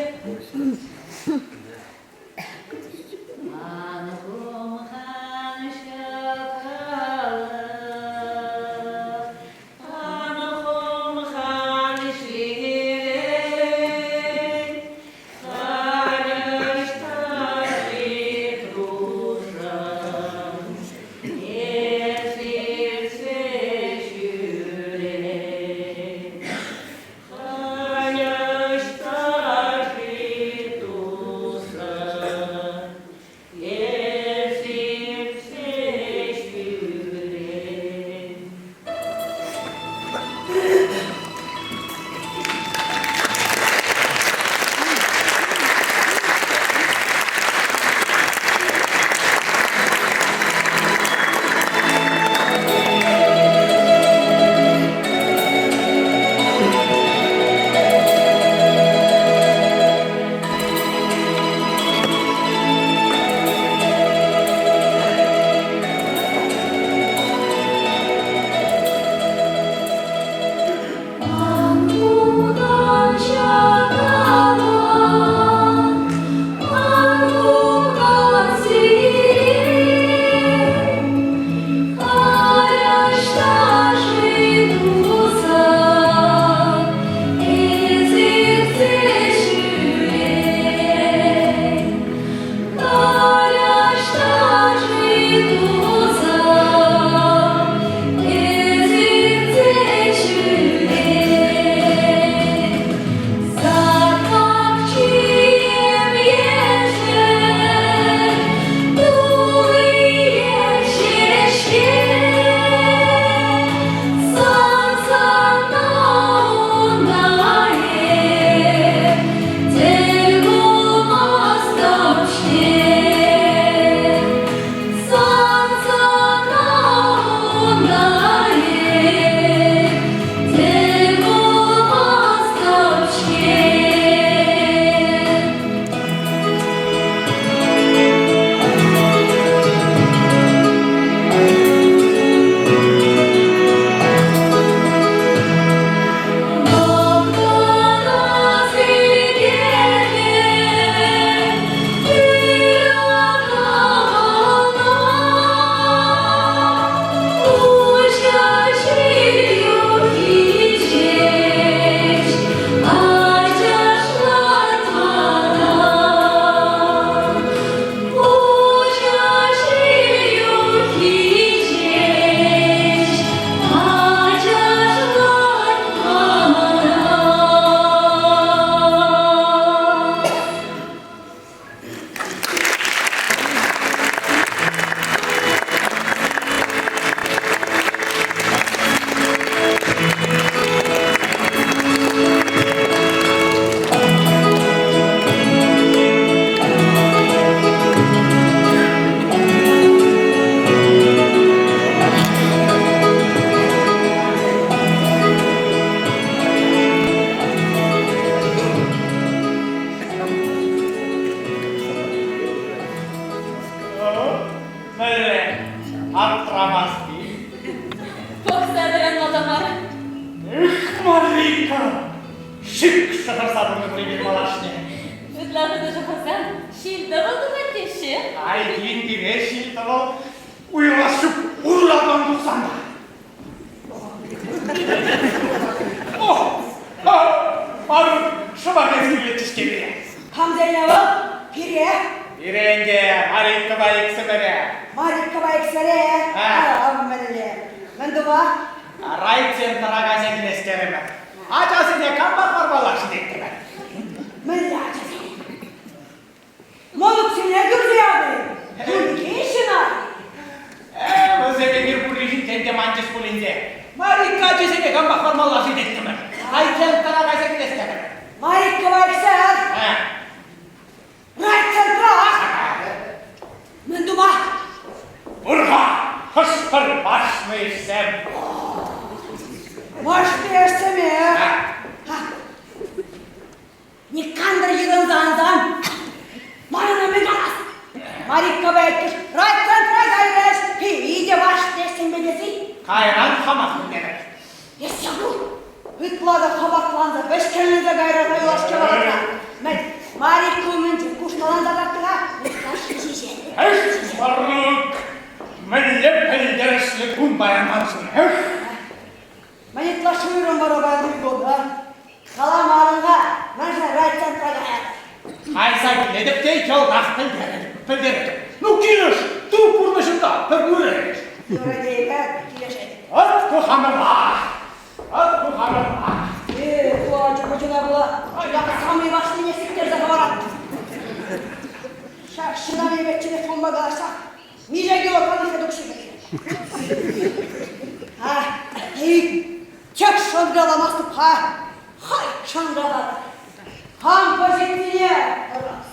Ман хумхан ҫӑкалӑх, ан хумхан ҫилен, Халь ӑҫта-ши трушӑн? Эс иртсе ҫӳрен, халь ӑҫта-ши? Марикка! Шик шӑхӑрса пынӑ пӗрне малашне. Ытла хытӑ шӑхӑрсан ҫил-тӑвӑл тухать теҫҫӗ. Ай, кин пире ҫил-тӑвӑл уйрӑлас ҫук уралтан тухсан та. Ох, Марук, шӑпах эс килетчӗ-ҫке пире. Камсене вӑл? Пире. Пире ӗнтӗ Мариккӑпа иксӗмӗре. Мариккӑпа иксӗре? Ав мӗнле. Мӗн тума? Райцентра кайса килес терӗмӗр. Ачасене кампа хӑвармалла ҫитеттӗмӗр? Мӗнле ачасене? Мӑнуксене кӳрсе ятӑр. Юлькин-ҫына. Э, вӗсем эпир пурри ҫинчен те манчӗҫ пулин те. Марикка ачисене кампа хӑвармалла ҫитеттӗмӗр. Райцентра кайса килес терӗмӗр. Марикка иксӗр. Райцентра! Мӗн тума? Пур-ха, хӑш-пӗр башнӑй ӗҫсем. Башнӑй ӗҫсемех. Никандр йӑтӑнса ансан манӑн мӗн калас? Мариккапа иккӗш райцентра кайрӗҫ, питӗ башнӑй ӗҫсемпе тесен. Кайран хамах пӗлтерӗп. Эс Якур, ытла та хӑпартланса вӗҫкӗнленсе кайрӗ юлашки вӑхӑтра. Мӗн, Марик умӗнче кушталанса лартрӗ-ха? Ытлашши ҫиҫет. Эх, Марук, мӗнле пӗлтерӗшлӗ кун паян маншӑн, эх! Мӗн ытлашши уйрӑм вара паян кун, а? Каламарӑн-ха, мӗншӗн райцентра каятӑн? Кайса килетӗп те йӑлтах пӗлтеретӗп, пӗлтеретӗп. Ну, килӗш, ту пурнӑҫӑнта пӗр ырӑ ӗҫ. Юрӗ тейӗпе килӗшетӗп. Ат кухамӑрла! Ат кухамӑрла! Э, ку ача-пӑчана пула самый башнине сиктерсе хӑварать. Ҫак ҫынна эпӗ телефонпа калаҫса миҫе кило канӑҫа укҫи кӗрет. А, эй, тек шӑнкӑрламастӑп-ха. Хай шӑнкӑрламатӑп. Хам позицине тӑрас.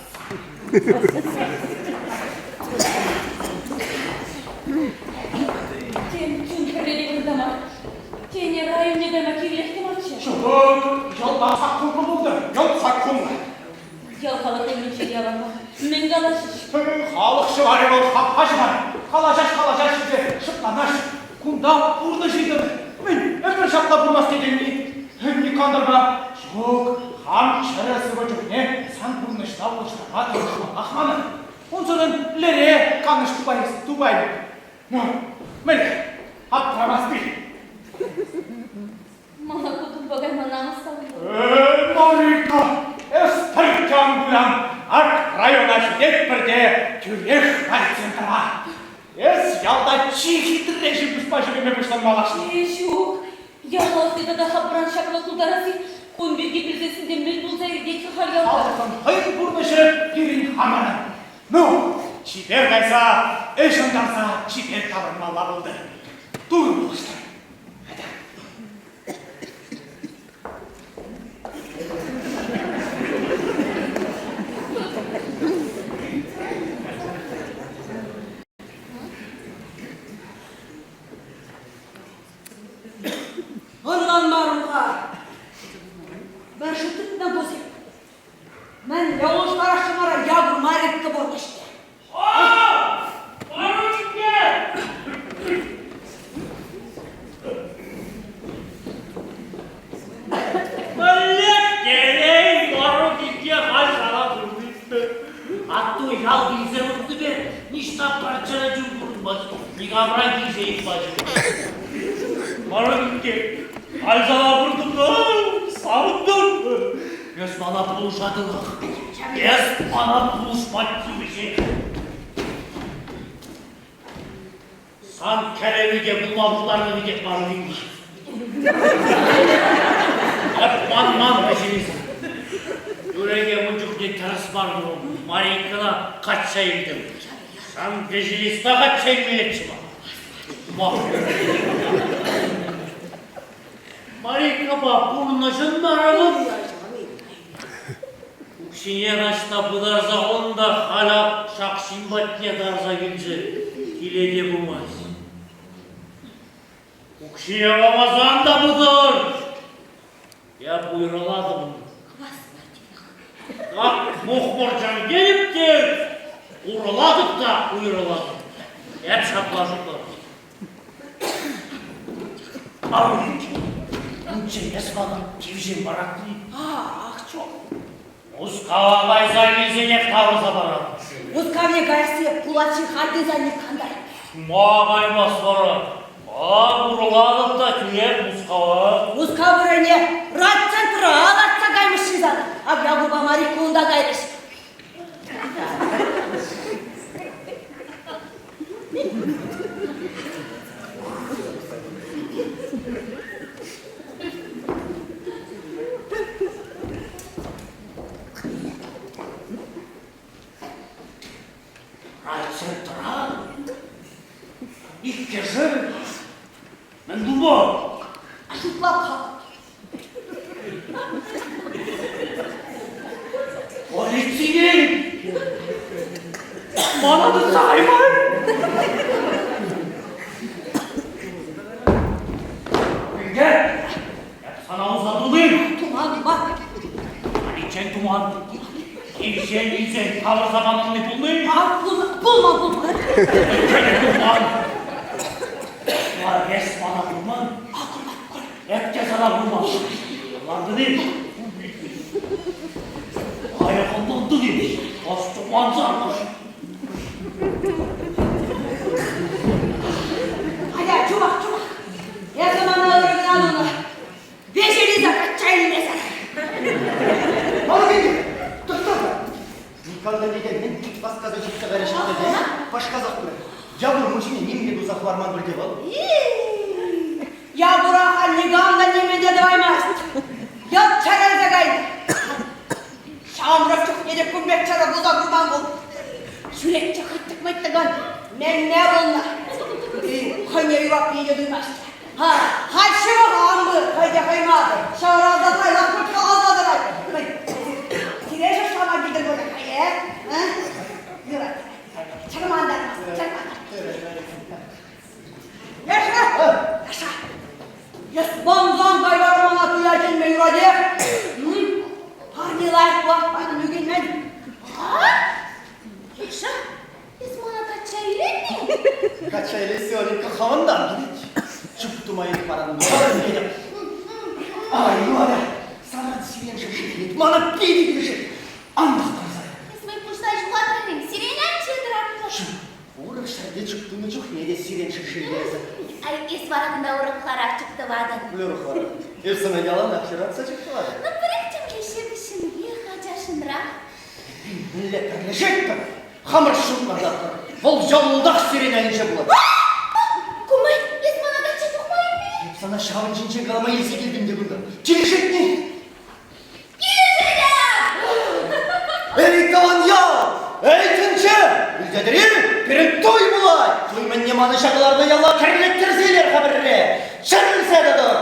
Тен, чун хӗррипе выртама, тен, районне кайма кирлех те марччӗ. Ҫук, йӑлтах саккунлӑ пултӑр, йӑлт саккунлӑ. Ял халӑхӗ умӗнче яланах мӗн калаҫӗҫ? Халӑх ҫӑварӗ вӑл хапха ҫӑварӗ. Калаҫаҫ-калаҫаҫ те шӑпланаҫ. Кунта пурнӑҫ ыйтӑвӗ. Мӗн, ӗмӗр ҫапла пулмасть тетӗн-и? Никандрпа ҫук, хам чӗрӗ сывӑ чухне сан пурнӑҫна улӑштарма тӑрӑшмаллах манӑн. Унсӑрӑн лере канӑҫ тупаймӑп. Ну, мӗн, аптрамастни? Мана ку тумпа кайма намӑс та. Э, Марика, эс пӗртте ан кулян. Ак района ҫитетпӗр те тӳрех райцентра. Эс ялта чи хитре ҫын пуҫпа ҫӳреме пуҫлан малашне. Э, ҫук. Ялти тата хапран ҫапла тултарасси кун пирки пӗлсессӗн те мӗн пулса иртет-ха халь ялта? Халӑхӑн хӑйӗн пурнӑҫӗ пирӗн хамӑрӑн. Ну, чипер кайса, ӗҫ ӑнтарса чипер таврӑнмалла пултӑр. Турӑ пулӑштӑр. Атя. Ӑнланмарӑм-ха. Мӗн шут тытнӑ кусем? Мӗн улӑштарасшӑн вара Якур Марикка пурнӑҫне? Мӗнле телей Марук инке халь сана пурнӑҫ. Атту ял килсе выртнипе ниҫта пӗр чӗрӗ чун курӑнмасть, никамран килсе ыйтмасть. Марук инке, халь сана куртӑм та савӑнтӑм. Эс мана пулӑшатӑнах. Эс мана пулӑшма тивӗҫех. Сан кӗрӗвӳ те пулма пултарнӑ пекех мар инке. Эп манман вӗҫӗмсӗр. Юрӗ ун чухне тӗрӗс мар турӑм. Марийкӑна качча илтӗм. Сан вӗҫӗлиста качча илмеллеччӗ ман. Марийкӑпа пурнӑҫӑн вара Укҫине таҫта пытарса хунӑ та халь ак ҫак ҫын патне тарса килчӗ, киле те пымасть. Укҫине памасан та пытӑр! Эп уйрӑлатӑп. Ак мухмӑр чӗркенӗп те урӑлатӑп та уйрӑлатӑп. Эп ҫапла шутлатӑп. Унччен эс мана кивҫен паратни. Ах, чо. Мускава кайса килсенех тавӑрса паратӑп. Мускавне каясси пулать-ши хальтен сани кандай. Ма каймас вара? А курӑлатӑп та тӳрех Мускава. Мускав вырӑнне райцентра лартса каймӗҫ-ши сана? Ак Якурпа Марикка унта кайрӗҫ. Райцентра? Иккӗшӗ? Мӗн тума? Шутлап-ха. Полицине! Мана тытса кайман! Илге, эп сана усатулым. Туман, туман. Халиччен туман. Кивҫен илсен тавӑрса паманни пулни? А, пулма, пулма, пулма. Туман. Эс мана курман. Эп те сана курман. Ӑнлантӑн-и? Лайӑх ӑнлантӑн-и? Астуман сармӑш. Атя, чупах, чупах. Эсӗ мана ырӑ кӑна тунӑ. Веҫелиса качча илмесӗр. Малый тӑхта-ха. Никам та текен мӗн васкаса ҫитсе кайрӗ ҫак тӗле? Пашкасах пырать. Якур мучине ним те туса хӑварман пуль те вӑл. Якура халь никам та нимӗн те тӑваймасть. Йӑлт чӗрӗлсе кайнӑ. Ҫамрӑк чухне те кун пек чӗрӗ пулса курман вӑл. Ҫӳретчӗ хыттӑк-мыттӑкӑн мемме пулнӑ. Хӑйне юратнине те туймасть. Ха, халь ҫывӑх ан пыр, хӑй те хӑймасӑр. Ҫавралса тайлах кӑшкӑрса тӑрать. Сире шӑршлама килтӗр пулӗ, э? Юрать. Чӑрмантармасть, чӑрмантармасть. Яша! Яша! Эс мансан кайран мана туя чӗнме юратех. Парне лайӑх пулать, ӳкӗнмен. Яша, эс мана качча илетни? Качча илесси Оленька хӑвӑнтан килет. Чуп тума ирӗк паран. Ай, Оля, сана сирен шӗшкет, мана питӗ килӗшет. Ан тӑхтарса. Эс мӗн пуҫна ҫухатрӑн-им? Сирен ан чӗтӗр Урӑх ҫӗрте чуп тунӑ чухне те сирен шӗшкелесӗ. Ай, эс вара кунта урӑхларах чуп тӑватӑн. Урӑхларах. Эс сана яланах юратса чуп тӑватӑн. Ну, пӗрех темле ҫепӗҫҫӗнрех, ачашӑнрах. Мӗнле пӗрлешетпӗр, хамӑр шутлататпӑр. Вӑл йӑлтах сирен айӗнче пулать. Кумай, эс мана качча тухма илмен? Эп сана ҫавӑн ҫинчен калама илсе килтӗм те кунта. Килӗшетни? Килӗшетӗп! Эй, тӑван ял! Эй, тӗнче! Илтетӗр-и? Пирӗн туй пулать! Туй мӗнне манӑҫа кӑларнӑ яла кӗрлеттерсе илер-ха пӗрре! Чӗрӗлсе тӑтӑр!